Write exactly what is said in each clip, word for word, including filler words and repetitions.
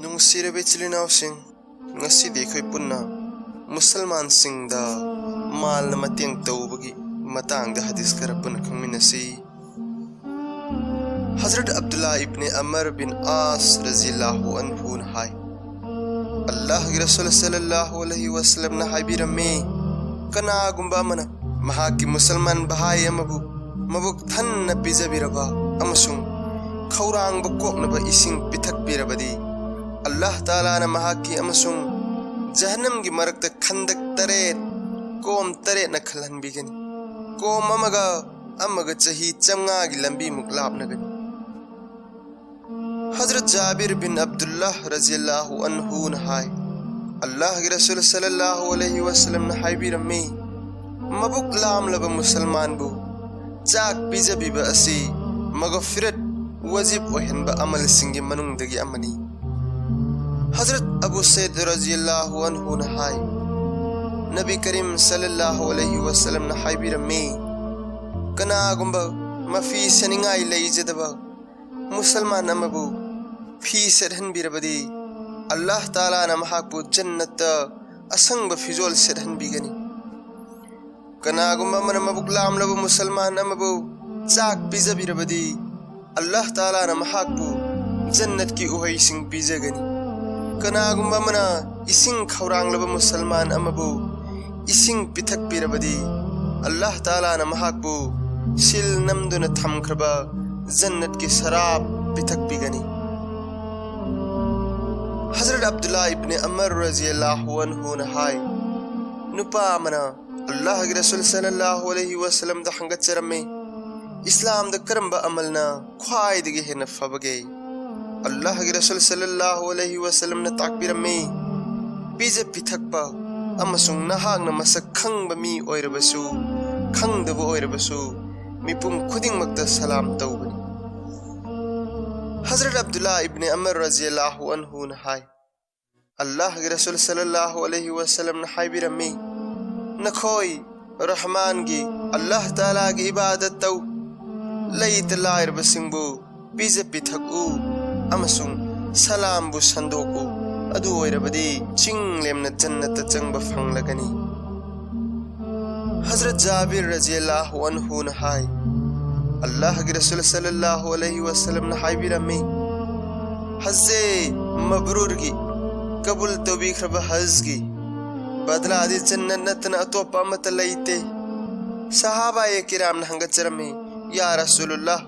ꯅꯨꯡꯁꯤꯔꯕ ꯏꯆꯤꯜ ꯏꯅꯥꯎꯁꯤꯡ, ꯉꯁꯤꯗꯤ ꯑꯩꯈꯣꯏ ꯄꯨꯟꯅ ꯃꯨꯁꯜꯃꯥꯟꯁꯤꯡꯗ ꯃꯥꯜꯅ ꯃꯇꯦꯡ ꯇꯧꯕꯒꯤ ꯃꯇꯥꯡꯗ ꯍꯗꯤꯁ ꯈꯔ ꯄꯨꯟꯅ ꯈꯪꯃꯤꯟꯅꯁꯤ꯫ ꯍꯖꯔꯠ ꯑꯕꯗꯨꯜꯂꯥ ꯏꯕꯅꯦ ꯑꯃꯔ ꯕꯤꯟ ꯑꯥꯁ ꯔꯖꯤꯌꯜꯂꯥꯍꯨ ꯑꯟꯍꯨꯅ ꯍꯥꯏ, ꯑꯜꯂꯥꯍꯒꯤ ꯔꯁꯨꯜ ꯁꯜꯂꯜꯂꯥꯍꯨ ꯑꯂꯩꯍꯤ ꯋꯁꯜꯂꯝꯅ ꯍꯥꯏꯕꯤꯔꯝꯃꯤ, ꯀꯅꯥꯒꯨꯝꯕ ꯑꯃꯅ ꯃꯍꯥꯛꯀꯤ ꯃꯨꯁꯜꯃꯥꯟ ꯚꯥꯏ ꯑꯃꯕꯨ ꯃꯕꯨꯛ ꯊꯟꯅ ꯄꯤꯖꯕꯤꯔꯕ ꯑꯃꯁꯨꯡ ꯈꯧꯔꯥꯡꯕ ꯀꯣꯛꯅꯕ ꯏꯁꯤꯡ ꯄꯤꯊꯛꯄꯤꯔꯕꯗꯤ, ꯑꯜꯂꯥꯍ ꯇꯥꯂꯥꯅ ꯃꯍꯥꯛꯀꯤ ꯑꯃꯁꯨꯡ ꯖꯍꯟꯅꯝꯒꯤ ꯃꯔꯛꯇ ꯈꯟꯗꯛ ꯇꯔꯦꯠ, ꯀꯣꯝ ꯇꯔꯦꯠꯅ ꯈꯜꯍꯟꯕꯤꯒꯅꯤ꯫ ꯀꯣꯝ ꯑꯃꯒ ꯑꯃꯒ ꯆꯍꯤ ꯆꯥꯝꯃꯉꯥꯒꯤ ꯂꯝꯕꯤꯃꯨꯛ ꯂꯥꯞꯅꯒꯅꯤ꯫ ꯍꯖꯔꯠ ꯖꯥꯕꯤꯔ ꯕꯤꯟ ꯑꯕꯗꯨꯜꯂꯥꯍ ꯔꯖꯤꯌꯜꯂꯥꯍꯨ ꯑꯟꯍꯨꯅ ꯍꯥꯏ, ꯑꯜꯂꯥꯍꯒꯤ ꯔꯁꯨꯜ ꯁꯜꯂꯜꯂꯥꯍꯨ ꯑꯂꯩꯍꯤ ꯋꯁꯜꯂꯝꯅ ꯍꯥꯏꯕꯤꯔꯝꯃꯤ, ꯃꯕꯨꯛ ꯂꯥꯝꯂꯕ ꯃꯨꯁꯜꯃꯥꯟꯕꯨ ꯆꯥꯛ ꯄꯤꯖꯕꯤꯕ ꯑꯁꯤ ꯃꯒꯐꯤꯔꯠ, ꯋꯥꯖꯤꯕ ꯑꯣꯏꯍꯟꯕ ꯑꯃꯜꯁꯤꯡꯒꯤ ꯃꯅꯨꯡꯗꯒꯤ ꯑꯃꯅꯤ꯫ ꯍꯖꯔꯠ ꯑꯕꯨ ꯁꯩꯗ ꯔꯖꯤꯌꯜꯂꯥꯍꯨ ꯑꯟꯍꯨꯅ ꯍꯥꯏ, ꯅꯕꯤ ꯀꯔꯤꯝ ꯁꯜꯂꯜꯂꯥꯍꯨ ꯑꯂꯩꯍꯤ ꯋꯁꯜꯂꯝꯅ ꯍꯥꯏꯕꯤꯔꯝꯃꯤ, ꯀꯅꯥꯒꯨꯝꯕ ꯃꯐꯤ ꯁꯦꯠꯅꯤꯡꯉꯥꯏ ꯂꯩꯖꯗꯕ ꯃꯨꯁꯜꯃꯥꯟ ꯑꯃꯕꯨ ꯐꯤ ꯁꯦꯠꯍꯟꯕꯤꯔꯕꯗꯤ, ꯑꯜꯂꯥꯍ ꯇꯥꯂꯥꯅ ꯃꯍꯥꯛꯄꯨ ꯖꯟꯅꯠꯇ ꯑꯁꯪꯕ ꯐꯤꯖꯣꯜ ꯁꯦꯠꯍꯟꯕꯤꯒꯅꯤ꯫ ꯀꯅꯥꯒꯨꯝꯕ ꯑꯃꯅ ꯃꯕꯨꯛ ꯂꯥꯝꯂꯕ ꯃꯨꯁꯜꯃꯥꯟ ꯑꯃꯕꯨ ꯆꯥꯛ ꯄꯤꯖꯕꯤꯔꯕꯗꯤ, ꯑꯜꯂꯥꯍ ꯇꯥꯂꯥꯅ ꯃꯍꯥꯛꯄꯨ ꯖꯟꯅꯠꯀꯤ ꯎꯍꯩꯁꯤꯡ ꯄꯤꯖꯒꯅꯤ꯫ ꯀꯅꯥꯒꯨꯝꯕ ꯑꯃꯅ ꯏꯁꯤꯡ ꯈꯧꯔꯥꯡꯂꯕ ꯃꯨꯁꯜꯃꯥꯟ ꯑꯃꯕꯨ ꯏꯁꯤꯡ ꯄꯤꯊꯛꯄꯤꯔꯕꯗꯤ, ꯑꯜꯂꯥꯍ ꯇꯥꯂꯥꯅ ꯃꯍꯥꯛꯄꯨ ꯁꯤꯜ ꯅꯝꯗꯨꯅ ꯊꯝꯈ꯭ꯔꯕ ꯖꯟꯅꯠꯀꯤ ꯁꯔꯥꯞ ꯄꯤꯊꯛꯄꯤꯒꯅꯤ꯫ ꯍꯖꯔꯠ ꯑꯕꯗꯨꯜꯂꯥ ꯏꯕꯅꯦ ꯑꯃꯔ ꯔꯖꯤꯌꯜꯂꯥꯍꯨ ꯑꯟꯍꯨꯅ ꯍꯥꯏ, ꯅꯨꯄꯥ ꯑꯃꯅ ꯑꯜꯂꯥꯍꯒꯤ ꯔꯁꯨꯜ ꯁꯜꯂꯜꯂꯥꯍꯨ ꯑꯂꯩꯍꯤ ꯋꯁꯜꯂꯝꯗ ꯍꯪꯒꯠꯆꯔꯝꯃꯤ, ꯏꯁꯂꯥꯝꯗ ꯀꯔꯝꯕ ꯑꯃꯜꯅ ꯈ꯭ꯋꯥꯏꯗꯒꯤ ꯍꯦꯟꯅ ꯐꯕꯒꯦ? ꯑꯜꯂꯥꯍꯒꯤ ꯔꯁꯨꯜ ꯁꯜꯂꯜꯂꯥꯍꯨ ꯑꯂꯩꯍꯤ ꯋꯁꯜꯂꯝꯅ ꯇꯥꯛꯄꯤꯔꯝꯃꯤ, ꯄꯤꯖ ꯄꯤꯊꯛꯄ ꯑꯃꯁꯨꯡ ꯅꯍꯥꯛꯅ ꯃꯁꯛ ꯈꯪꯕ ꯃꯤ ꯑꯣꯏꯔꯕꯁꯨ, ꯈꯪꯗꯕ ꯑꯣꯏꯔꯕꯁꯨ, ꯃꯤꯄꯨꯝ ꯈꯨꯗꯤꯡꯃꯛꯇ ꯁꯂꯥꯝ ꯇꯧꯕꯅꯤ꯫ ꯍꯖꯔꯠ ꯑꯕꯗꯨꯜꯂꯥ ꯏꯕꯅꯦ ꯑꯃꯔ ꯔꯖꯤꯌꯜꯂꯥꯍꯨ ꯑꯟꯍꯨꯅ ꯍꯥꯏ, ꯑꯜꯂꯥꯍꯒꯤ ꯔꯁꯨꯜ ꯁꯜꯂꯜꯂꯥꯍꯨ ꯑꯂꯩꯍꯤ ꯋꯁꯜꯂꯝꯅ ꯍꯥꯏꯕꯤꯔꯝꯃꯤ, ꯅꯈꯣꯏ ꯔꯍꯃꯥꯟꯒꯤ, ꯑꯜꯂꯥꯍ ꯇꯥꯂꯥꯒꯤ ꯏꯕꯥꯗꯠ ꯇꯧ, ꯂꯩꯇ ꯂꯥꯏꯔꯕꯁꯤꯡꯕꯨ ꯄꯤꯖ ꯄꯤꯊꯛꯎ ꯑꯃꯁꯨꯡ ꯁꯂꯥꯝꯕꯨ ꯁꯟꯗꯣꯛꯎ, ꯑꯗꯨ ꯑꯣꯏꯔꯕꯗꯤ ꯆꯤꯡ ꯂꯦꯝꯅ ꯖꯟꯅꯠꯇ ꯆꯪꯕ ꯐꯪꯂꯒꯅꯤ꯫ ꯍꯖꯔꯠ ꯖꯥꯕꯤꯔ ꯔꯖꯤꯌꯜꯂꯥꯍꯨ ꯑꯟꯍꯨꯅ ꯍꯥꯏ, ꯑꯜꯂꯥꯍꯒꯤ ꯔꯁꯨꯜ ꯁꯜꯂꯜꯂꯥꯍꯨ ꯑꯂꯩꯍꯤ ꯋꯁꯜꯂꯝꯅ ꯍꯥꯏꯕꯤꯔꯝꯃꯤ, ꯍꯖꯦ ꯃꯕ꯭ꯔꯨꯔꯒꯤ, ꯀꯕꯨꯜ ꯇꯧꯕꯤꯈ꯭ꯔꯕ ꯍꯖꯒꯤ ꯕꯗꯂꯥꯗꯤ ꯖꯟꯅꯠ ꯅꯠꯇꯅ ꯑꯇꯣꯞꯄ ꯑꯃꯠꯇ ꯂꯩꯇꯦ꯫ ꯁꯍꯥꯕꯥꯌꯦ ꯀꯤꯔꯥꯝꯅ ꯍꯪꯒꯠꯆꯔꯝꯃꯤ, ꯌꯥ ꯔꯁꯨꯂꯨꯜꯂꯥꯍ,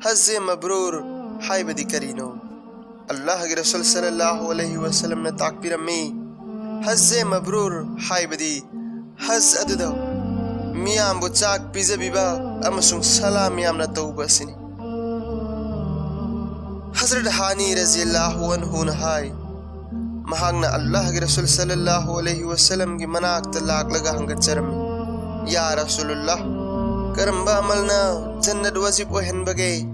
ꯍꯖꯦ ꯃꯕ꯭ꯔꯨꯔ ꯍꯥꯏꯕꯗꯤ ꯀꯔꯤꯅꯣ? ꯑꯜꯂꯥꯍꯒꯤ ꯔꯁꯨꯜ ꯁꯜꯂꯜꯂꯥꯍꯨ ꯑꯂꯩꯍꯤ ꯋꯁꯜꯂꯝꯅ ꯇꯥꯛꯄꯤꯔꯝꯃꯤ, ꯍꯖꯦ ꯃꯕ꯭ꯔꯨꯔ ꯍꯥꯏꯕꯗꯤ ꯍꯖ ꯑꯗꯨꯗ ꯃꯤꯌꯥꯝꯕꯨ ꯆꯥꯛ ꯄꯤꯖꯕꯤꯕ ꯑꯃꯁꯨꯡ ꯁꯂꯥꯝ ꯌꯥꯝꯅ ꯇꯧꯕ ꯑꯁꯤꯅꯤ꯫ ꯍꯖꯔꯠ ꯍꯥꯅꯤ ꯔꯖꯤꯌꯜꯂꯥꯍꯨ ꯑꯟꯍꯨꯅ ꯍꯥꯏ, ꯃꯍꯥꯛꯅ ꯑꯜꯂꯥꯍꯒꯤ ꯔꯁꯨꯜ ꯁꯜꯂꯜꯂꯥꯍꯨ ꯑꯂꯩꯍꯤ ꯋꯁꯜꯂꯝꯒꯤ ꯃꯅꯥꯛꯇ ꯂꯥꯛꯂꯒ ꯍꯪꯒꯠꯆꯔꯝꯃꯤ, ꯌꯥ ꯔꯁꯨꯂꯨꯜꯂꯥꯍ, ꯀꯔꯝꯕ ꯑꯃꯜꯅ ꯖꯟꯅꯠ ꯋꯥꯖꯤꯕ ꯑꯣꯏꯍꯟꯕꯒꯦ?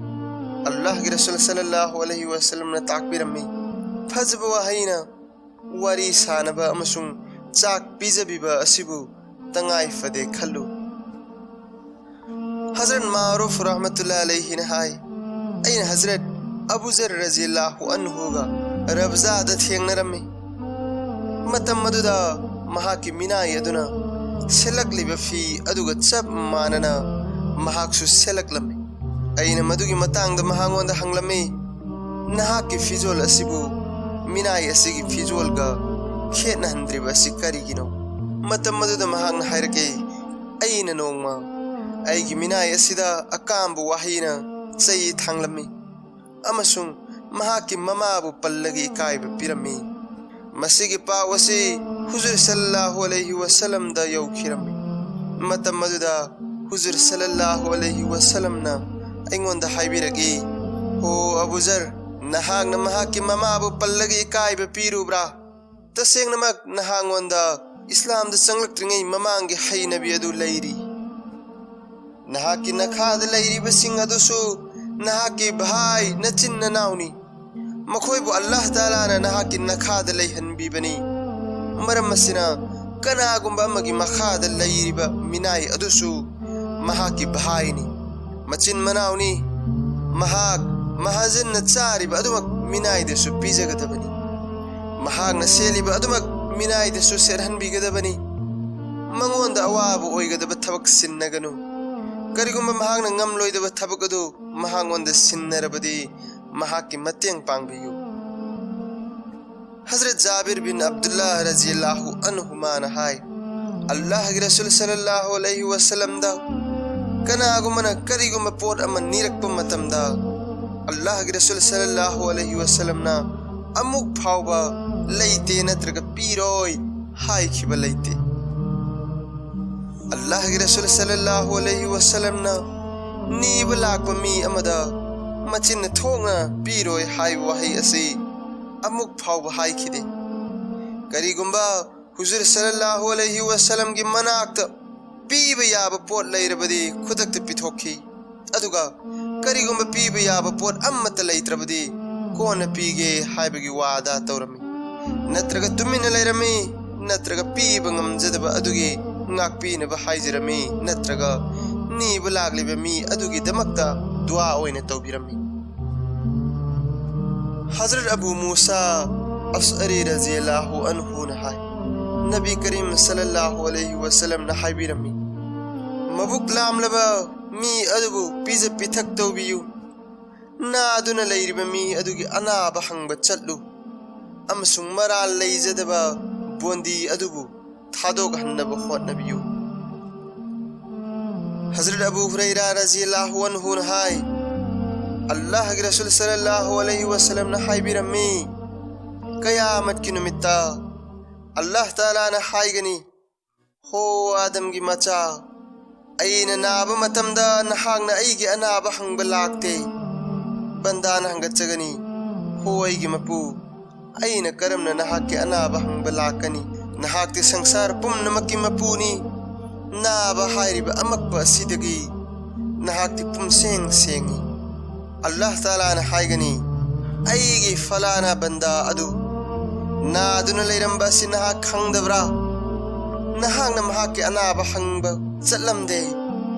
ꯑꯜꯂꯥꯍꯒꯤ ꯔꯁꯨꯜ ꯁꯜꯂꯜꯂꯥꯍꯨ ꯑꯂꯩꯍꯤ ꯋꯁꯜꯂꯝꯅ ꯇꯥꯛꯄꯤꯔꯝꯃꯤ, ꯐꯖꯕ ꯋꯥꯍꯩꯅ ꯋꯥꯔꯤ ꯁꯥꯅꯕ ꯑꯃꯁꯨꯡ ꯆꯥꯛ ꯄꯤꯖꯕꯤꯕ ꯑꯁꯤꯕꯨ ꯇꯉꯥꯏ ꯐꯗꯦ ꯈꯜꯂꯨ꯫ ꯍꯖꯔꯠ ꯃꯥꯔꯨꯐ ꯔꯍꯃꯇꯨꯜꯂꯥ ꯑꯂꯩꯍꯤꯅ ꯍꯥꯏ, ꯑꯩꯅ ꯍꯖꯔꯠ ꯑꯕꯨ ꯖꯔ ꯔꯖꯤꯌꯜꯂꯥꯍꯨ ꯑꯟꯍꯨꯒ ꯔꯕꯖꯥꯗ ꯊꯦꯡꯅꯔꯝꯃꯤ꯫ ꯃꯇꯝ ꯑꯗꯨꯗ ꯃꯍꯥꯛꯀꯤ ꯃꯤꯅꯥꯏ ꯑꯗꯨꯅ ꯁꯦꯠꯂꯛꯂꯤꯕ ꯐꯤ ꯑꯗꯨꯒ ꯆꯞ ꯃꯥꯟꯅꯅ ꯃꯍꯥꯛꯁꯨ ꯁꯦꯠꯂꯛꯂꯝꯃꯤ꯫ ꯑꯩꯅ ꯃꯗꯨꯒꯤ ꯃꯇꯥꯡꯗ ꯃꯍꯥꯛꯉꯣꯟꯗ ꯍꯪꯂꯝꯃꯤ, ꯅꯍꯥꯛꯀꯤ ꯐꯤꯖꯣꯜ ꯑꯁꯤꯕꯨ ꯃꯤꯅꯥꯏ ꯑꯁꯤꯒꯤ ꯐꯤꯖꯣꯜꯒ ꯈꯦꯠꯅꯍꯟꯗ꯭ꯔꯤꯕ ꯑꯁꯤ ꯀꯔꯤꯒꯤꯅꯣ? ꯃꯇꯝ ꯑꯗꯨꯗ ꯃꯍꯥꯛꯅ ꯍꯥꯏꯔꯛꯏ, ꯑꯩꯅ ꯅꯣꯡꯃ ꯑꯩꯒꯤ ꯃꯤꯅꯥꯏ ꯑꯁꯤꯗ ꯑꯀꯥꯝꯕ ꯋꯥꯍꯩꯅ ꯆꯩ ꯊꯥꯡꯂꯝꯃꯤ ꯑꯃꯁꯨꯡ ꯃꯍꯥꯛꯀꯤ ꯃꯃꯥꯕꯨ ꯄꯜꯂꯒ ꯏꯀꯥꯏꯕ ꯄꯤꯔꯝꯃꯤ꯫ ꯃꯁꯤꯒꯤ ꯄꯥꯎ ꯑꯁꯤ ꯍꯨꯖꯨꯔ ꯁꯜꯂꯜꯂꯥꯍꯨ ꯑꯂꯩꯍꯤ ꯋꯁꯜꯂꯝꯗ ꯌꯧꯈꯤꯔꯝꯃꯤ꯫ ꯃꯇꯝ ꯑꯗꯨꯗ ꯍꯨꯖꯨꯔ ꯁꯜꯂꯜꯂꯥꯍꯨ ꯑꯂꯩꯍꯤ ꯋꯁꯜꯂꯝꯅ ꯑꯩꯉꯣꯟꯗ ꯍꯥꯏꯕꯤꯔꯛꯏ, "ꯍꯣ ꯑꯕꯨ ꯖꯔ, ꯅꯍꯥꯛꯅ ꯃꯍꯥꯛꯀꯤ ꯃꯃꯥꯕꯨ ꯄꯜꯂꯒ ꯏꯀꯥꯏꯕ ꯄꯤꯔꯨꯕ꯭ꯔꯥ? ꯇꯁꯦꯡꯅꯃꯛ ꯅꯍꯥꯛꯉꯣꯟꯗ ꯏꯁꯂꯥꯝꯗ ꯆꯪꯂꯛꯇ꯭ꯔꯤꯉꯩ ꯃꯃꯥꯡꯒꯤ ꯍꯩꯅꯕꯤ ꯑꯗꯨ ꯂꯩꯔꯤ꯫ ꯅꯍꯥꯛꯀꯤ ꯅꯈꯥꯗ ꯂꯩꯔꯤꯕꯁꯤꯡ ꯑꯗꯨꯁꯨ ꯅꯍꯥꯛꯀꯤ ꯚꯥꯏ, ꯅꯆꯤꯟ ꯅꯅꯥꯎꯅꯤ꯫ ꯃꯈꯣꯏꯕꯨ ꯑꯜꯂꯥꯍ ꯇꯥꯂꯥꯅ ꯅꯍꯥꯛꯀꯤ ꯅꯈꯥꯗ ꯂꯩꯍꯟꯕꯤꯕꯅꯤ꯫ ꯃꯔꯝ ꯑꯁꯤꯅ ꯀꯅꯥꯒꯨꯝꯕ ꯑꯃꯒꯤ ꯃꯈꯥꯗ ꯂꯩꯔꯤꯕ ꯃꯤꯅꯥꯏ ꯑꯗꯨꯁꯨ ꯃꯍꯥꯛꯀꯤ ꯚꯥꯏꯅꯤ, ꯃꯆꯤꯟ ꯃꯅꯥꯎꯅꯤ꯫ ꯃꯍꯥꯛ ꯃꯍꯥꯖꯟꯅ ꯆꯥꯔꯤꯕ ꯑꯗꯨꯃꯛ ꯃꯤꯅꯥꯏꯗꯁꯨ ꯄꯤꯖꯒꯗꯕꯅꯤ꯫ ꯃꯍꯥꯛꯅ ꯁꯦꯠꯂꯤꯕ ꯑꯗꯨꯃꯛ ꯃꯤꯅꯥꯏꯗꯁꯨ ꯁꯦꯠꯍꯟꯕꯤꯒꯗꯕꯅꯤ꯫ ꯃꯉꯣꯟꯗ ꯑꯋꯥꯕ ꯑꯣꯏꯒꯗꯕ ꯊꯕꯛ ꯁꯤꯟꯅꯒꯅꯨ꯫ ꯀꯔꯤꯒꯨꯝꯕ ꯃꯍꯥꯛꯅ ꯉꯝꯂꯣꯏꯗꯕ ꯊꯕꯛ ꯑꯗꯨ ꯃꯍꯥꯛꯉꯣꯟꯗ ꯁꯤꯟꯅꯔꯕꯗꯤ, ꯃꯍꯥꯛꯀꯤ ꯃꯇꯦꯡ ꯄꯥꯡꯕꯤꯌꯨ꯫ ꯍꯖꯔꯠ ꯖꯥꯕꯤꯔ ꯕꯤꯟ ꯑꯕꯗꯨꯜꯂꯥꯍ ꯔꯖꯤꯌꯜꯂꯥꯍꯨ ꯑꯟꯍꯨꯃꯥꯅ ꯍꯥꯏ, ꯑꯜꯂꯥꯍꯒꯤ ꯔꯁꯨꯜ ꯁꯜꯂꯜꯂꯥꯍꯨ ꯑꯂꯩꯍꯤ ꯋꯁꯜꯂꯝꯗ ꯀꯅꯥꯒꯨꯝꯕꯅ ꯀꯔꯤꯒꯨꯝꯕ ꯄꯣꯠ ꯑꯃ ꯅꯤꯔꯛꯄ ꯃꯇꯝꯗ, ꯑꯜꯂꯥꯍꯒꯤ ꯔꯁꯨꯜ ꯁꯜꯂꯜꯂꯥꯍꯨ ꯑꯂꯩꯍꯤ ꯋꯁꯜꯂꯝꯅ ꯑꯃꯨꯛ ꯐꯥꯎꯕ "ꯂꯩꯇꯦ" ꯅꯠꯇ꯭ꯔꯒ "ꯄꯤꯔꯣꯏ" ꯍꯥꯏꯈꯤꯕ ꯂꯩꯇꯦ꯫ ꯑꯜꯂꯥꯍꯒꯤ ꯔꯁꯨꯜ ꯁꯜꯂꯜꯂꯥꯍꯨ ꯑꯂꯩꯍꯤ ꯋꯁꯜꯂꯝꯅ ꯅꯤꯕ ꯂꯥꯛꯄ ꯃꯤ ꯑꯃꯗ ꯃꯆꯤꯟ ꯊꯣꯛꯅ "ꯄꯤꯔꯣꯏ" ꯍꯥꯏꯕ ꯋꯥꯍꯩ ꯑꯁꯤ ꯑꯃꯨꯛ ꯐꯥꯎꯕ ꯍꯥꯏꯈꯤꯗꯦ꯫ ꯀꯔꯤꯒꯨꯝꯕ ꯍꯨꯖꯨꯔ ꯁꯜꯂꯜꯂꯥꯍꯨ ꯑꯂꯩꯍꯤ ꯋꯁꯜꯂꯝꯒꯤ ꯃꯅꯥꯛꯇ ꯄꯤꯕ ꯌꯥꯕ ꯄꯣꯠ ꯂꯩꯔꯕꯗꯤ ꯈꯨꯗꯛꯇ ꯄꯤꯊꯣꯛꯈꯤ, ꯑꯗꯨꯒ ꯀꯔꯤꯒꯨꯝꯕ ꯄꯤꯕ ꯌꯥꯕ ꯄꯣꯠ ꯑꯃꯠꯇ ꯂꯩꯇ꯭ꯔꯕꯗꯤ "ꯀꯣꯟꯅ ꯄꯤꯒꯦ" ꯍꯥꯏꯕꯒꯤ ꯋꯥꯗꯥ ꯇꯧꯔꯝꯃꯤ꯫ ꯅꯠꯇ꯭ꯔꯒ ꯇꯨꯃꯤꯟꯅ ꯂꯩꯔꯝꯃꯤ, ꯅꯠꯇ꯭ꯔꯒ ꯄꯤꯕ ꯉꯝꯖꯗꯕ ꯑꯗꯨꯒꯤ ꯉꯥꯛꯄꯤꯅꯕ ꯍꯥꯏꯖꯔꯝꯃꯤ, ꯅꯠꯇ꯭ꯔꯒ ꯅꯤꯕ ꯂꯥꯛꯂꯤꯕ ꯃꯤ ꯑꯗꯨꯒꯤꯗꯃꯛꯇ ꯗꯨꯋꯥ ꯑꯣꯏꯅ ꯇꯧꯕꯤꯔꯝꯃꯤ꯫ ꯍꯖꯔꯠ ꯑꯕꯨ ꯃꯨꯁꯥ ꯑꯁꯑꯔꯤ ꯔꯖꯤꯌꯜꯂꯥꯍꯨ ꯑꯟꯍꯨꯅ ꯍꯥꯏ, ꯅꯕꯤ ꯀꯔꯤꯝ ꯁꯜꯂꯜꯂꯥꯍꯨ ꯑꯂꯩꯍꯤ ꯋꯁꯜꯂꯝꯅ ꯍꯥꯏꯕꯤꯔꯝꯃꯤ, "ꯃꯕꯨꯛ ꯂꯥꯝꯂꯕ ꯃꯤ ꯑꯗꯨꯕꯨ ꯄꯤꯖ ꯄꯤꯊꯛ ꯇꯧꯕꯤꯌꯨ꯫ ꯅꯥꯗꯨꯅ ꯂꯩꯔꯤꯕ ꯃꯤ ꯑꯗꯨꯒꯤ ꯑꯅꯥꯕ ꯍꯪꯕ ꯆꯠꯂꯨ, ꯑꯃꯁꯨꯡ ꯃꯔꯥꯜ ꯂꯩꯖꯗꯕ ꯕꯣꯟꯗꯤ ꯑꯗꯨꯕꯨ ꯊꯥꯗꯣꯛꯍꯟꯅꯕ ꯍꯣꯠꯅꯕꯤꯌꯨ"꯫ ꯍꯖꯔꯠ ꯑꯕꯨ ꯍꯨꯔꯩꯔꯥ ꯔꯖꯤꯌꯜꯂꯥꯍꯨ ꯑꯟꯍꯨꯅ ꯍꯥꯏ, ꯑꯜꯂꯥꯍꯒꯤ ꯔꯁꯨꯜ ꯁꯜꯂꯜꯂꯥꯍꯨ ꯑꯂꯩꯍꯤ ꯋꯁꯜꯂꯝꯅ ꯍꯥꯏꯕꯤꯔꯝꯃꯤ, ꯀꯌꯥꯃꯠꯀꯤ ꯅꯨꯃꯤꯠꯇ ꯑꯜꯂꯥꯍ ꯇꯥꯂꯥꯅ ꯍꯥꯏꯒꯅꯤ, "ꯍꯣ ꯑꯥꯗꯝꯒꯤ ꯃꯆꯥ, ꯑꯩꯅ ꯅꯥꯕ ꯃꯇꯝꯗ ꯅꯍꯥꯛꯅ ꯑꯩꯒꯤ ꯑꯅꯥꯕ ꯍꯪꯕ ꯂꯥꯛꯇꯦ"꯫ ꯕꯟꯗꯥꯅ ꯍꯪꯒꯠꯆꯒꯅꯤ, "ꯍꯣ ꯑꯩꯒꯤ ꯃꯄꯨ, ꯑꯩꯅ ꯀꯔꯝꯅ ꯅꯍꯥꯛꯀꯤ ꯑꯅꯥꯕ ꯍꯪꯕ ꯂꯥꯛꯀꯅꯤ? ꯅꯍꯥꯛꯇꯤ ꯁꯪꯁꯥꯔ ꯄꯨꯝꯅꯃꯛꯀꯤ ꯃꯄꯨꯅꯤ꯫ ꯅꯥꯕ ꯍꯥꯏꯔꯤꯕ ꯑꯃꯛꯄ ꯑꯁꯤꯗꯒꯤ ꯅꯍꯥꯛꯇꯤ ꯄꯨꯝꯁꯦꯡ ꯁꯦꯡꯉꯤ"꯫ ꯑꯜꯂꯥꯍ ꯇꯥꯂꯥꯅ ꯍꯥꯏꯒꯅꯤ, "ꯑꯩꯒꯤ ꯐꯂꯥꯅꯥ ꯕꯟꯗꯥ ꯑꯗꯨ ꯅꯥꯗꯨꯅ ꯂꯩꯔꯝꯕ ꯑꯁꯤ ꯅꯍꯥꯛ ꯈꯪꯗꯕ꯭ꯔꯥ? ꯅꯍꯥꯛꯅ ꯃꯍꯥꯛꯀꯤ ꯑꯅꯥꯕ ꯍꯪꯕ ꯆꯠꯂꯝꯗꯦ꯫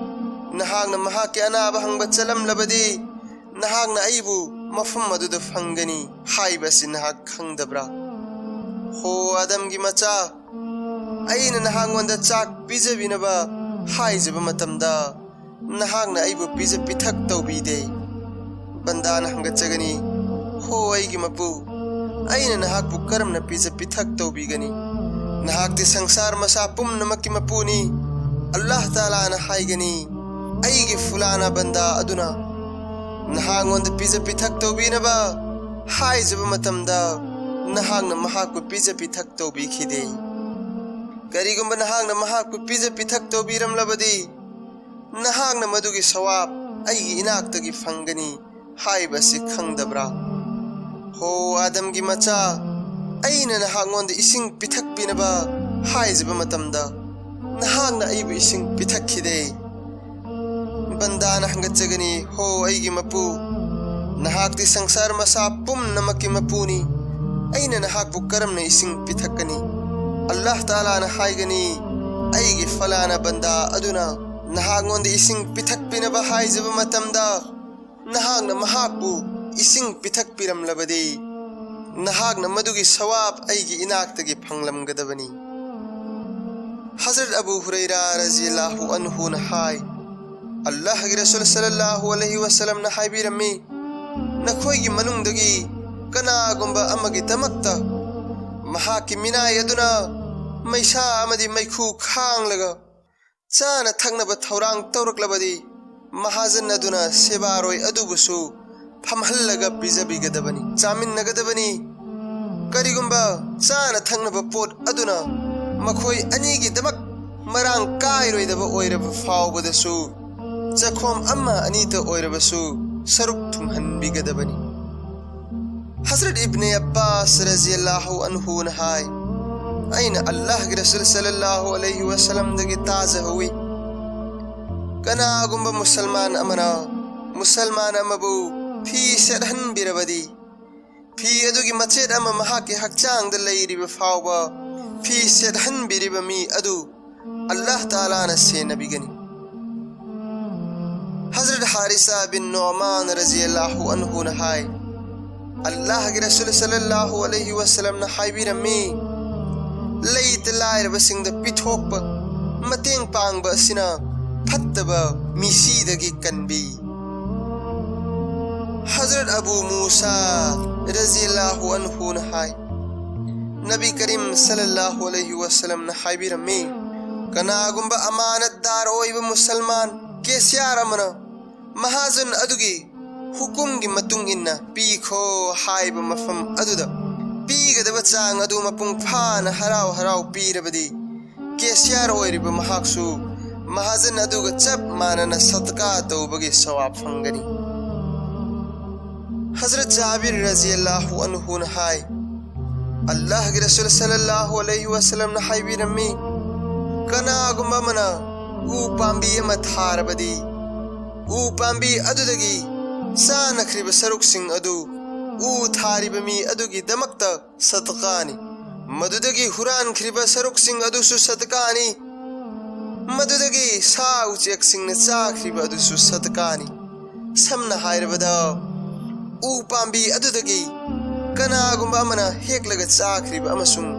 ꯅꯍꯥꯛꯅ ꯃꯍꯥꯛꯀꯤ ꯑꯅꯥꯕ ꯍꯪꯕ ꯆꯠꯂꯝꯂꯕꯗꯤ ꯅꯍꯥꯛꯅ ꯑꯩꯕꯨ ꯃꯐꯝ ꯑꯗꯨꯗ ꯐꯪꯒꯅꯤ ꯍꯥꯏꯕꯁꯤ ꯅꯍꯥꯛ ꯈꯪꯗꯕ꯭ꯔꯥ? ꯍꯣ ꯑꯥꯗꯝꯒꯤ ꯃꯆꯥ, ꯑꯩꯅ ꯅꯍꯥꯛꯉꯣꯟꯗ ꯆꯥꯛ ꯄꯤꯖꯕꯤꯅꯕ ꯍꯥꯏꯖꯕ ꯃꯇꯝꯗ ꯅꯍꯥꯛꯅ ꯑꯩꯕꯨ ꯄꯤꯖ ꯄꯤꯊꯛ ꯇꯧꯕꯤꯗꯦ꯫ ꯕꯟꯗꯥꯅ ꯍꯪꯒꯠꯆꯒꯅꯤ, ꯍꯣ ꯑꯩꯒꯤ ꯃꯄꯨ, ꯑꯩꯅ ꯅꯍꯥꯛꯄꯨ ꯀꯔꯝꯅ ꯄꯤꯖ ꯄꯤꯊꯛ ꯇꯧꯕꯤꯒꯅꯤ? ꯅꯍꯥꯛꯇꯤ ꯁꯪꯁꯥꯔ ꯃꯁꯥ ꯄꯨꯝꯅꯃꯛꯀꯤ ꯃꯄꯨꯅꯤ꯫ ꯑꯜꯂꯥꯍ ꯇꯥꯂꯥꯅ ꯍꯥꯏꯒꯅꯤ, ꯑꯩꯒꯤ ꯐꯨꯂꯥꯅꯥ ꯕꯟꯗꯥ ꯑꯗꯨꯅ ꯅꯍꯥꯛꯉꯣꯟꯗ ꯄꯤꯖ ꯄꯤꯊꯛ ꯇꯧꯕꯤꯅꯕ ꯍꯥꯏꯖꯕ ꯃꯇꯝꯗ ꯅꯍꯥꯛꯅ ꯃꯍꯥꯛꯄꯨ ꯄꯤꯖ ꯄꯤꯊꯛ ꯇꯧꯕꯤꯈꯤꯗꯦ꯫ ꯀꯔꯤꯒꯨꯝꯕ ꯅꯍꯥꯛꯅ ꯃꯍꯥꯛꯄꯨ ꯄꯤꯖ ꯄꯤꯊꯛ ꯇꯧꯕꯤꯔꯝꯂꯕꯗꯤ ꯅꯍꯥꯛꯅ ꯃꯗꯨꯒꯤ ꯁꯋꯥꯕ ꯑꯩꯒꯤ ꯏꯅꯥꯛꯇꯒꯤ ꯐꯪꯒꯅꯤ ꯍꯥꯏꯕꯁꯤ ꯈꯪꯗꯕ꯭ꯔꯥ? ꯍꯣ ꯑꯥꯗꯝꯒꯤ ꯃꯆꯥ, ꯑꯩꯅ ꯅꯍꯥꯛꯉꯣꯟꯗ ꯏꯁꯤꯡ ꯄꯤꯊꯛꯄꯤꯅꯕ ꯍꯥꯏꯖꯕ ꯃꯇꯝꯗ ꯅꯍꯥꯛꯅ ꯑꯩꯕꯨ ꯏꯁꯤꯡ ꯄꯤꯊꯛꯈꯤꯗꯦ꯫ ꯕꯟꯗꯥꯅ ꯍꯪꯒꯠꯆꯒꯅꯤ, ꯍꯣ ꯑꯩꯒꯤ ꯃꯄꯨ, ꯅꯍꯥꯛꯇꯤ ꯁꯪꯁꯥꯔ ꯃꯁꯥ ꯄꯨꯝꯅꯃꯛꯀꯤ ꯃꯄꯨꯅꯤ꯫ ꯑꯩꯅ ꯅꯍꯥꯛꯄꯨ ꯀꯔꯝꯅ ꯏꯁꯤꯡ ꯄꯤꯊꯛꯀꯅꯤ? ꯑꯜꯂꯥꯍ ꯇꯥꯂꯥꯅ ꯍꯥꯏꯒꯅꯤ, ꯑꯩꯒꯤ ꯐꯂꯥꯅꯥ ꯕꯟꯗꯥ ꯑꯗꯨꯅ ꯅꯍꯥꯛꯉꯣꯟꯗ ꯏꯁꯤꯡ ꯄꯤꯊꯛꯄꯤꯅꯕ ꯍꯥꯏꯖꯕ ꯃꯇꯝꯗ ꯅꯍꯥꯛꯅ ꯃꯍꯥꯛꯄꯨ ꯏꯁꯤꯡ ꯄꯤꯊꯛꯄꯤꯔꯝꯂꯕꯗꯤ ꯅꯍꯥꯛꯅ ꯃꯗꯨꯒꯤ ꯁꯋꯥꯕ ꯑꯩꯒꯤ ꯏꯅꯥꯛꯇꯒꯤ ꯐꯪꯂꯝꯒꯗꯕꯅꯤ꯫ ꯍꯖꯔꯠ ꯑꯕꯨ ꯍꯨꯔꯩꯔꯥ ꯔꯖꯤꯌꯜꯂꯥꯍꯨ ꯑꯟꯍꯨꯅ ꯍꯥꯏ, ꯑꯜꯂꯥꯍꯒꯤ ꯔꯁꯨꯜ ꯁꯜꯂꯜꯂꯥꯍꯨ ꯑꯂꯩꯍꯤ ꯋꯁꯜꯂꯝꯅ ꯍꯥꯏꯕꯤꯔꯝꯃꯤ, ꯅꯈꯣꯏꯒꯤ ꯃꯅꯨꯡꯗꯒꯤ ꯀꯅꯥꯒꯨꯝꯕ ꯑꯃꯒꯤꯗꯃꯛꯇ ꯃꯍꯥꯛꯀꯤ ꯃꯤꯅꯥꯏ ꯑꯗꯨꯅ ꯃꯩꯁꯥ ꯑꯃꯗꯤ ꯃꯩꯈꯨ ꯈꯥꯡꯂꯒ ꯆꯥꯅ ꯊꯛꯅꯕ ꯊꯧꯔꯥꯡ ꯇꯧꯔꯛꯂꯕꯗꯤ ꯃꯍꯥꯖꯟ ꯑꯗꯨꯅ ꯁꯦꯕꯥꯔꯣꯏ ꯑꯗꯨꯕꯨꯁꯨ ꯐꯝꯍꯜꯂꯒ ꯄꯤꯖꯕꯤꯒꯗꯕꯅꯤ, ꯆꯥꯃꯤꯟꯅꯒꯗꯕꯅꯤ꯫ ꯀꯔꯤꯒꯨꯝꯕ ꯆꯥꯅ ꯊꯛꯅꯕ ꯄꯣꯠ ꯑꯗꯨꯅ ꯃꯈꯣꯏ ꯑꯅꯤꯒꯤꯗꯃꯛ ꯃꯔꯥꯡ ꯀꯥꯏꯔꯣꯏꯗꯕ ꯑꯣꯏꯔꯕ ꯐꯥꯎꯕꯗꯁꯨ ꯆꯈꯣꯝ ꯑꯃ ꯑꯅꯤꯇ ꯑꯣꯏꯔꯕꯁꯨ ꯁꯔꯨꯛ ꯊꯨꯡꯍꯟꯕꯤꯒꯗꯕꯅꯤ꯫ ꯍꯖꯔꯠ ꯏꯕꯅꯦ ꯑꯕꯥꯁ ꯔꯖꯤꯌꯜꯂꯥꯍꯨ ꯑꯟꯍꯨꯅ ꯍꯥꯏ, ꯑꯩꯅ ꯑꯜꯂꯥꯍꯒꯤ ꯔꯁꯨꯜ ꯁꯜꯂꯜꯂꯥꯍꯨ ꯑꯂꯩꯍꯤ ꯋꯁꯜꯂꯝꯗꯒꯤ ꯇꯥꯖꯍꯧꯏ, ꯀꯅꯥꯒꯨꯝꯕ ꯃꯨꯁꯜꯃꯥꯟ ꯑꯃꯅ ꯃꯨꯁꯜꯃꯥꯟ ꯑꯃꯕꯨ ꯐꯤ ꯁꯦꯠꯍꯟꯕꯤꯔꯕꯗꯤ, ꯐꯤ ꯑꯗꯨꯒꯤ ꯃꯆꯦꯠ ꯑꯃ ꯃꯍꯥꯛꯀꯤ ꯍꯛꯆꯥꯡꯗ ꯂꯩꯔꯤꯕ ꯐꯥꯎꯕ ꯐꯤ ꯁꯦꯠꯍꯟꯕꯤꯔꯤꯕ ꯃꯤ ꯑꯗꯨ ꯑꯜꯂꯥꯍ ꯇꯥꯂꯥꯅ ꯁꯦꯟꯅꯕꯤꯒꯅꯤ꯫ ꯍꯖꯔꯠ ꯍꯥꯔꯤꯁꯥ ꯕꯤꯟ ꯅꯣꯃꯥꯟ ꯔꯖꯤꯌꯜꯂꯥꯍꯨ ꯑꯟꯍꯨꯅ ꯍꯥꯏ, ꯑꯜꯂꯥꯍꯒꯤ ꯔꯁꯨꯜ ꯁꯜꯂꯜꯂꯥꯍꯨ ꯑꯂꯩꯍꯤ ꯋꯥꯁꯂꯝꯅ ꯍꯥꯏꯕꯤꯔꯝꯃꯤ, ꯂꯩꯇ ꯂꯥꯏꯔꯕꯁꯤꯡꯗ ꯄꯤꯊꯣꯛꯄ, ꯃꯇꯦꯡ ꯄꯥꯡꯕ ꯑꯁꯤꯅ ꯐꯠꯇꯕ ꯃꯤꯁꯤꯗꯒꯤ ꯀꯟꯕꯤ꯫ ꯍꯖꯔꯠ ꯑꯕꯨ ꯃꯨꯁꯥ ꯔꯖꯤꯌꯜꯂꯥꯍꯨ ꯑꯟꯍꯨꯅ ꯍꯥꯏ, ꯅꯕꯤ ꯀꯔꯤꯝ ꯁꯜꯂꯜꯂꯥꯍꯨ ꯑꯂꯩꯍꯤ ꯋꯥꯁꯂꯝꯅ ꯍꯥꯏꯕꯤꯔꯝꯃꯤ, ꯀꯅꯥꯒꯨꯝꯕ ꯑꯃꯥꯅꯠꯗꯥꯔ ꯑꯣꯏꯕ ꯃꯨꯁꯜꯃꯥꯟ ꯀꯦꯁꯤꯌꯥꯔ ꯑꯃꯅ ꯃꯍꯥꯖꯟ ꯑꯗꯨꯒꯤ ꯍꯨꯀꯨꯝꯒꯤ ꯃꯇꯨꯡ ꯏꯟꯅ ꯄꯤꯈꯣ ꯍꯥꯏꯕ ꯃꯐꯝ ꯑꯗꯨꯗ ꯄꯤꯒꯗꯕ ꯆꯥꯡ ꯑꯗꯨ ꯃꯄꯨꯡ ꯐꯥꯅ ꯍꯔꯥꯎ ꯍꯔꯥꯎ ꯄꯤꯔꯕꯗꯤ, ꯀꯦꯁꯤꯌꯥꯔ ꯑꯣꯏꯔꯤꯕ ꯃꯍꯥꯛꯁꯨ ꯃꯍꯥꯖꯟ ꯑꯗꯨꯒ ꯆꯞ ꯃꯥꯟꯅꯅ ꯁꯗꯀꯥ ꯇꯧꯕꯒꯤ ꯁꯋꯥꯕ ꯐꯪꯒꯅꯤ꯫ ꯍꯖꯔꯠ ꯖꯥꯕꯤꯔ ꯔꯖꯤꯌꯜꯂꯥꯍꯨ ꯑꯟꯍꯨꯅ ꯍꯥꯏ, ꯑꯜꯂꯥꯍꯒꯤ ꯔꯁꯨꯜ ꯁꯜꯂꯜꯂꯥꯍꯨ ꯑꯂꯩꯍꯤ ꯋꯥꯁꯂꯝꯅ ꯍꯥꯏꯕꯤꯔꯝꯃꯤ, ꯀꯅꯥꯒꯨꯝꯕ ꯑꯃꯅ ꯎ ꯄꯥꯝꯕꯤ ꯑꯃ ꯊꯥꯔꯕꯗꯤ, ꯎ ꯄꯥꯝꯕꯤ ꯑꯗꯨꯗꯒꯤ ꯆꯥꯅꯈ꯭ꯔꯤꯕ ꯁꯔꯨꯛꯁꯤꯡ ꯑꯗꯨ ꯎ ꯊꯥꯔꯤꯕ ꯃꯤ ꯑꯗꯨꯒꯤꯗꯃꯛꯇ ꯁꯗꯀꯥꯅꯤ꯫ ꯃꯗꯨꯗꯒꯤ ꯍꯨꯔꯥꯟꯈ꯭ꯔꯤꯕ ꯁꯔꯨꯛꯁꯤꯡ ꯑꯗꯨꯁꯨ ꯁꯗꯀꯥꯅꯤ꯫ ꯃꯗꯨꯗꯒꯤ ꯁꯥ ꯎꯆꯦꯛꯁꯤꯡꯅ ꯆꯥꯈ꯭ꯔꯤꯕ ꯑꯗꯨꯁꯨ ꯁꯗꯀꯥꯅꯤ꯫ ꯁꯝꯅ ꯍꯥꯏꯔꯕꯗ, ꯎ ꯄꯥꯝꯕꯤ ꯑꯗꯨꯗꯒꯤ ꯀꯅꯥꯒꯨꯝꯕ ꯑꯃꯅ ꯍꯦꯛꯂꯒ ꯆꯥꯈ꯭ꯔꯤꯕ ꯑꯃꯁꯨꯡ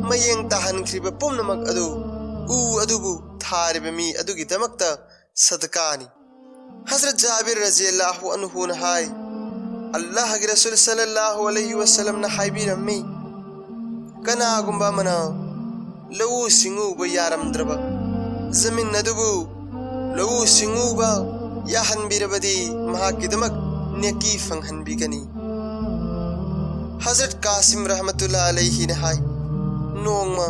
ꯃꯌꯦꯡ ꯇꯥꯍꯟꯈ꯭ꯔꯤꯕ ꯄꯨꯝꯅꯃꯛ ꯑꯗꯨ ꯎ ꯑꯗꯨꯕꯨ ꯊꯥꯔꯤꯕ ꯃꯤ ꯑꯗꯨꯒꯤꯗꯃꯛꯇ ꯁꯗꯀꯥꯅꯤ꯫ ꯍꯖꯔꯠ ꯖꯥꯕꯤꯔ ꯔꯖꯤꯌꯜꯂꯥꯍꯨ ꯑꯟꯍꯨꯅ ꯍꯥꯏ, ꯑꯜꯂꯥꯍꯒꯤ ꯔꯁꯨꯜ ꯁꯜꯂꯜꯂꯥꯍꯨ ꯑꯂꯩꯍꯤ ꯋꯥꯁꯂꯝꯅ ꯍꯥꯏꯕꯤꯔꯝꯃꯤ, ꯀꯅꯥꯒꯨꯝꯕ ꯑꯃꯅ ꯂꯧꯎ ꯁꯤꯡꯎꯕ ꯌꯥꯔꯝꯗ꯭ꯔꯕ ꯖꯃꯤꯟ ꯑꯗꯨꯕꯨ ꯂꯧꯎ ꯁꯤꯡꯎꯕ ꯌꯥꯍꯟꯕꯤꯔꯕꯗꯤ, ꯃꯍꯥꯛꯀꯤꯗꯃꯛ ꯅꯦꯀꯤ ꯐꯪꯍꯟꯕꯤꯒꯅꯤ꯫ ꯍꯖꯔꯠ ꯀꯥꯁꯤꯝ ꯔꯍꯃꯇꯨꯜꯂꯥ ꯑꯂꯩꯍꯤꯅ ꯍꯥꯏ, ꯅꯣꯡꯃ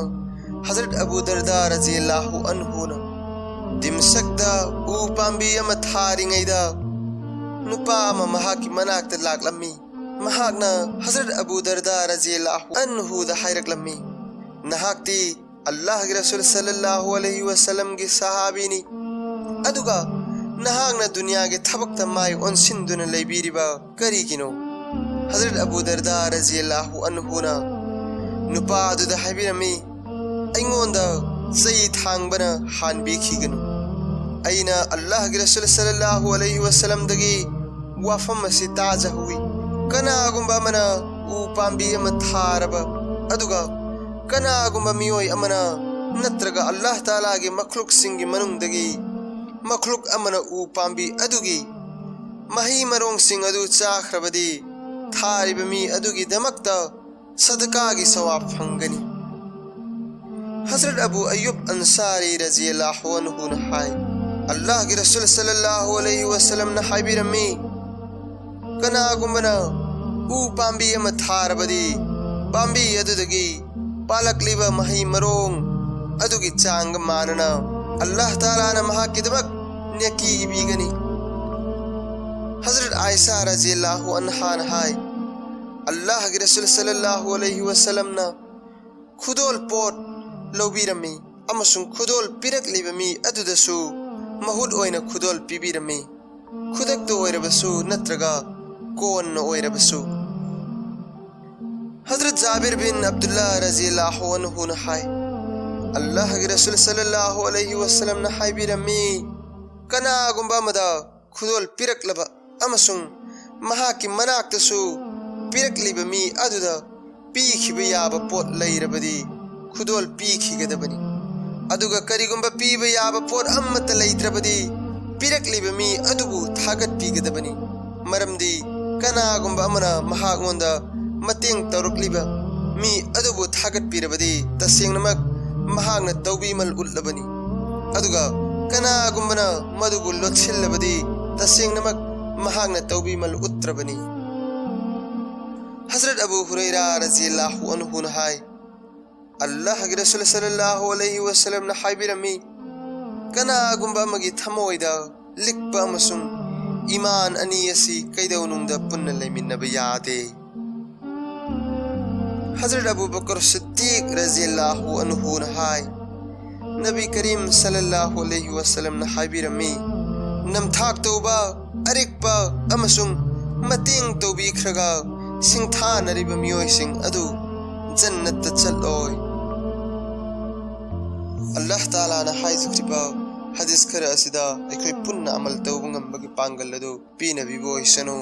ꯍꯖꯔꯠ ꯑꯕꯨ ꯗꯔꯗꯥ ꯔꯖꯤꯌꯜꯂꯥꯍꯨ ꯑꯟꯍꯨꯅ ꯗꯤꯝꯁꯛꯇ ꯎ ꯄꯥꯝꯕꯤ ꯑꯃ ꯊꯥꯔꯤꯉꯩꯗ, ꯅꯨꯄꯥ ꯑꯃ ꯃꯍꯥꯛꯀꯤ ꯃꯅꯥꯛꯇ ꯂꯥꯛꯂꯝꯃꯤ꯫ ꯃꯍꯥꯛꯅ ꯍꯖꯔꯠ ꯑꯕꯨ ꯗꯔꯗꯥ ꯔꯖꯤꯌꯜꯂꯥꯍꯨ ꯑꯟꯍꯨꯗ ꯍꯥꯏꯔꯛꯂꯝꯃꯤ, ꯅꯍꯥꯛꯇꯤ ꯑꯜꯂꯥꯍꯒꯤ ꯔꯁꯨꯜ ꯁꯜꯂꯜꯂꯥꯍꯨ ꯑꯂꯩꯍꯤ ꯋꯥꯁꯂꯝꯒꯤ ꯁꯍꯥꯕꯤꯅꯤ, ꯑꯗꯨꯒ ꯅꯍꯥꯛꯅ ꯗꯨꯅꯤꯌꯥꯒꯤ ꯊꯕꯛꯇ ꯃꯥꯏ ꯑꯣꯟꯁꯤꯟꯗꯨꯅ ꯂꯩꯕꯤꯔꯤꯕ ꯀꯔꯤꯒꯤꯅꯣ? ꯍꯖꯔꯠ ꯑꯕꯨ ꯗꯔꯗꯥ ꯔꯖꯤꯌꯜꯂꯥꯍꯨ ꯑꯟꯍꯨꯅ ꯅꯨꯄꯥ ꯑꯗꯨꯗ ꯍꯥꯏꯕꯤꯔꯝꯃꯤ, ꯑꯩꯉꯣꯟꯗ ꯆꯩ ꯊꯥꯡꯕꯅ ꯍꯥꯟꯕꯤꯈꯤꯒꯅꯨ꯫ ꯑꯩꯅ ꯑꯜꯂꯥꯍꯒꯤ ꯔꯁꯨꯜ ꯁꯜꯂꯜꯂꯥꯍꯨ ꯑꯂꯩꯍꯤ ꯋꯥꯁꯂꯝꯗꯒꯤ ꯋꯥꯐꯝ ꯑꯁꯤ ꯇꯥꯖꯍꯧꯏ꯫ ꯀꯅꯥꯒꯨꯝꯕ ꯑꯃꯅ ꯎ ꯄꯥꯝꯕꯤ ꯑꯃ ꯊꯥꯔꯕ, ꯑꯗꯨꯒ ꯀꯅꯥꯒꯨꯝꯕ ꯃꯤꯑꯣꯏ ꯑꯃꯅ ꯅꯠꯇ꯭ꯔꯒ ꯑꯜꯂꯥꯍ ꯇꯥꯂꯥꯒꯤ ꯃꯈ꯭ꯂꯨꯛꯁꯤꯡꯒꯤ ꯃꯅꯨꯡꯗꯒꯤ ꯃꯈ꯭ꯂꯨꯛ ꯑꯃꯅ ꯎ ꯄꯥꯝꯕꯤ ꯑꯗꯨꯒꯤ ꯃꯍꯩ ꯃꯔꯣꯡꯁꯤꯡ ꯑꯗꯨ ꯆꯥꯈ꯭ꯔꯕꯗꯤ, ꯊꯥꯔꯤꯕ ꯃꯤ ꯑꯗꯨꯒꯤꯗꯃꯛꯇ ꯁꯗꯀꯥꯒꯤ ꯁꯋꯥꯕ ꯐꯪꯒꯅꯤ꯫ ꯍꯖꯔꯠ ꯑꯕꯨ ꯑꯌꯨꯕ ꯑꯟꯁꯥꯔꯤ ꯔꯖꯤꯌꯜꯂꯥꯍꯨ ꯑꯟꯍꯨꯅ ꯍꯥꯏ, ꯑꯜꯂꯥꯍꯒꯤ ꯔꯁꯨꯜ ꯁꯜꯂꯜꯂꯥꯍꯨ ꯑꯂꯩꯍꯤ ꯋꯥꯁꯂꯝꯅ ꯍꯥꯏꯕꯤꯔꯝꯃꯤ, ꯀꯅꯥꯒꯨꯝꯕꯅ ꯎ ꯄꯥꯝꯕꯤ ꯑꯃ ꯊꯥꯔꯕꯗꯤ, ꯄꯥꯝꯕꯤ ꯑꯗꯨꯗꯒꯤ ꯄꯥꯜꯂꯛꯂꯤꯕ ꯃꯍꯩ ꯃꯔꯣꯡ ꯑꯗꯨꯒꯤ ꯆꯥꯡꯒ ꯃꯥꯟꯅꯅ ꯑꯜꯂꯥꯍ ꯇꯥꯂꯥꯅ ꯃꯍꯥꯛꯀꯤꯗꯃꯛ ꯅꯦꯀꯤ ꯏꯕꯤꯒꯅꯤ꯫ ꯍꯖꯔꯠ ꯑꯥꯏꯁꯥ ꯔꯖꯤꯌꯜꯂꯥꯍꯨ ꯑꯟꯍꯥꯅ ꯍꯥꯏ, ꯑꯜꯂꯥꯍꯒꯤ ꯔꯁꯨꯜ ꯁꯜꯂꯜꯂꯥꯍꯨ ꯑꯂꯩꯍꯤ ꯋꯥꯁꯂꯝꯅ ꯈꯨꯗꯣꯜ ꯄꯣꯠ ꯂꯧꯕꯤꯔꯝꯃꯤ ꯑꯃꯁꯨꯡ ꯈꯨꯗꯣꯜ ꯄꯤꯔꯛꯂꯤꯕ ꯃꯤ ꯑꯗꯨꯗꯁꯨ ꯃꯍꯨꯠ ꯑꯣꯏꯅ ꯈꯨꯗꯣꯜ ꯄꯤꯕꯤꯔꯝꯃꯤ, ꯈꯨꯗꯛꯇ ꯑꯣꯏꯔꯕꯁꯨ ꯅꯠꯇ꯭ꯔꯒ ꯀꯣꯟꯅ ꯑꯣꯏꯔꯕꯁꯨ꯫ ꯍꯖꯔꯠ ꯖꯥꯕꯤꯔ ꯕꯤꯟ ꯑꯕꯗꯨꯜꯂꯥ ꯔꯖꯤꯌꯜꯂꯥꯍꯨ ꯑꯟꯍꯨꯅ ꯍꯥꯏ, ꯑꯜꯂꯥꯍꯒꯤ ꯔꯁꯨꯜ ꯁꯜꯂꯜꯂꯥꯍꯨ ꯑꯂꯩꯍꯤ ꯋꯥꯁꯂꯝꯅ ꯍꯥꯏꯕꯤꯔꯝꯃꯤ, ꯀꯅꯥꯒꯨꯝꯕ ꯑꯃꯗ ꯈꯨꯗꯣꯜ ꯄꯤꯔꯛꯂꯕ ꯑꯃꯁꯨꯡ ꯃꯍꯥꯛꯀꯤ ꯃꯅꯥꯛꯇꯁꯨ ꯄꯤꯔꯛꯂꯤꯕ ꯃꯤ ꯑꯗꯨꯗ ꯄꯤꯈꯤꯕ ꯌꯥꯕ ꯄꯣꯠ ꯂꯩꯔꯕꯗꯤ ꯈꯨꯗꯣꯜ ꯄꯤꯈꯤꯒꯗꯕꯅꯤ꯫ ꯑꯗꯨꯒ ꯀꯔꯤꯒꯨꯝꯕ ꯄꯤꯕ ꯌꯥꯕ ꯄꯣꯠ ꯑꯃꯠꯇ ꯂꯩꯇ꯭ꯔꯕꯗꯤ ꯄꯤꯔꯛꯂꯤꯕ ꯃꯤ ꯑꯗꯨꯕꯨ ꯊꯥꯒꯠꯄꯤꯒꯗꯕꯅꯤ꯫ ꯃꯔꯝꯗꯤ ꯀꯅꯥꯒꯨꯝꯕ ꯑꯃꯅ ꯃꯍꯥꯛꯉꯣꯟꯗ ꯃꯇꯦꯡ ꯇꯧꯔꯛꯂꯤꯕ ꯃꯤ ꯑꯗꯨꯕꯨ ꯊꯥꯒꯠꯄꯤꯔꯕꯗꯤ ꯇꯁꯦꯡꯅꯃꯛ ꯃꯍꯥꯛꯅ ꯇꯧꯕꯤꯃꯜ ꯎꯠꯂꯕꯅꯤ꯫ ꯑꯗꯨꯒ ꯀꯅꯥꯒꯨꯝꯕꯅ ꯃꯗꯨꯕꯨ ꯂꯣꯠꯁꯤꯜꯂꯕꯗꯤ ꯇꯁꯦꯡꯅꯃꯛ ꯃꯍꯥꯛꯅ ꯇꯧꯕꯤꯃꯜ ꯎꯠꯇ꯭ꯔꯕꯅꯤ꯫ ꯍꯖꯔꯠ ꯑꯕꯨ ꯍꯨꯔꯩꯔꯥ ꯔꯖꯤꯌꯜꯂꯥꯍꯨ ꯑꯟꯍꯨꯅ ꯍꯥꯏ, ꯑꯜꯂꯥꯍꯒꯤ ꯔꯁꯨꯜ ꯁꯜꯂꯜꯂꯥꯍꯨ ꯑꯂꯩꯍꯤ ꯋꯥꯁꯂꯝꯅ ꯍꯥꯏꯕꯤꯔꯝꯃꯤ, ꯀꯅꯥꯒꯨꯝꯕ ꯑꯃꯒꯤ ꯊꯃꯣꯏꯗ ꯂꯤꯛꯄ ꯑꯃꯁꯨꯡ ꯏꯃꯥꯟ ꯑꯅꯤ ꯑꯁꯤ ꯀꯩꯗꯧꯅꯨꯡꯗ ꯄꯨꯟꯅ ꯂꯩꯃꯤꯟꯅꯕ ꯌꯥꯗꯦ꯫ ꯍꯖꯔꯠ ꯑꯕꯨ ꯕꯀꯔ ꯁꯤꯗꯤꯛ ꯔꯖꯤꯌꯜꯂꯥꯍꯨ ꯑꯟꯍꯨꯅ ꯍꯥꯏ, ꯅꯕꯤ ꯀꯔꯤꯝ ꯁꯜꯂꯜꯂꯥꯍꯨ ꯑꯂꯩꯍꯤ ꯋꯥꯁꯂꯝꯅ ꯍꯥꯏꯕꯤꯔꯝꯃꯤ, ꯅꯝꯊꯥꯛ ꯇꯧꯕ, ꯑꯔꯤꯛꯄ ꯑꯃꯁꯨꯡ ꯃꯇꯦꯡ ꯇꯧꯕꯤꯈ꯭ꯔꯒ ꯁꯤꯡꯊꯥꯅꯔꯤꯕ ꯃꯤꯑꯣꯏꯁꯤꯡ ꯑꯗꯨ ꯖꯟꯅꯠꯇ ꯆꯠꯂꯣꯏ꯫ ꯑꯜꯂꯥꯍ ꯇꯥꯂꯥꯅ ꯍꯥꯏꯖꯈ꯭ꯔꯤꯕ ꯍꯗꯤꯁ ꯈꯔ ꯑꯁꯤꯗ ꯑꯩꯈꯣꯏ ꯄꯨꯟꯅ ꯑꯃꯜ ꯇꯧꯕ ꯉꯝꯕꯒꯤ ꯄꯥꯡꯒꯜ ꯑꯗꯨ ꯄꯤꯅꯕꯤꯕ ꯑꯣꯏꯁꯅꯨ꯫